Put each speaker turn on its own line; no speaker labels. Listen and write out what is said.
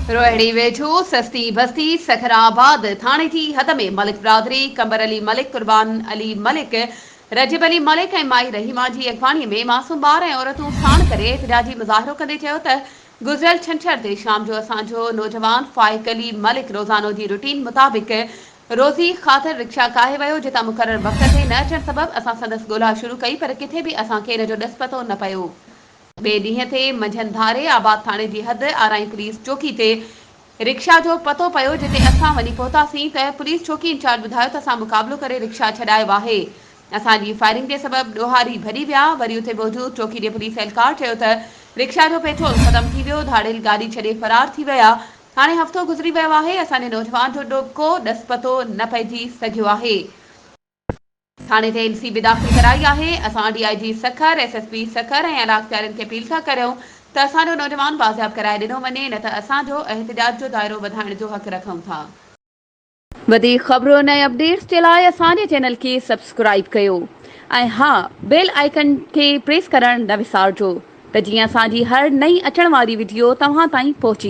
روهڙي ويجهو سستي بستي سکر آباد ٿاڻي جي حد ۾ ملڪ برادري قمبر علي ملڪ، قربان علي ملڪ، رجب علي ملڪ ۽ مائي رحيما جي اڳواڻي ۾ معصوم ٻار ۽ عورتون ساڻ ڪري احتجاجي مظاهرو ڪندي چيو ته گذريل ڇنڇر تي شام جو اسان جو نوجوان فائق علي ملڪ روزانو جي روٽين مطابق روزي خاطر رڪشا ڪاهي ويو جتان مقرر وقت تي نه اچڻ سبب اسان سندس ڳولا شروع ڪئي پر ڪٿي به اسان کي ان جو ڏس پتو نه پيو. ٻئي ڏينهن تي منجهند ڌاري آباد ٿاڻي جي حد آرائين پوليس چوڪي تي رڪشا جو پتو پيو جتي اسان وڃي پهتاسين ته پوليس چوڪي انچارج ٻڌايو ته اسان مقابلو ڪري رڪشا ڇڏايو آهي اسان جي فائرنگ جي سبب ڏوهاري ڀڄي ويا وري اتي موجود چوڪي جي پوليس اهلڪار چيو ته رڪشا جو پيٽرول ختم ٿي ويو ڌاڙيل گاڏي ڇڏي فرار ٿي ويا هاڻي هفتو گذري ويو آهي اسان جي نوجوان جو ڪو ڏس پتو نه پئجي سگهيو آهي. ٿاڻي تي اين سي به داخل ڪرائي آهي، اسان D I G Sukkur, S S P Sukkur ۽ اعليٰ اختيارين کي اپيل ٿا ڪريون ته اسان جو نوجوان بازياب ڪرائي ڏنو وڃي نه ته اسان جو احتجاج جو دائرو وڌائڻ جو حق رکون ٿا. وڌيڪ خبرن ۽ اپڊيٽس جي لاء اسان جي چينل کي سبسڪرائيب ڪيو ۽ ها بيل آئيڪن کي پريس ڪرڻ نه وسارجو ته جيئن اسان جي هر نئين اچڻ واري وڊيو توهان تائين پهچي.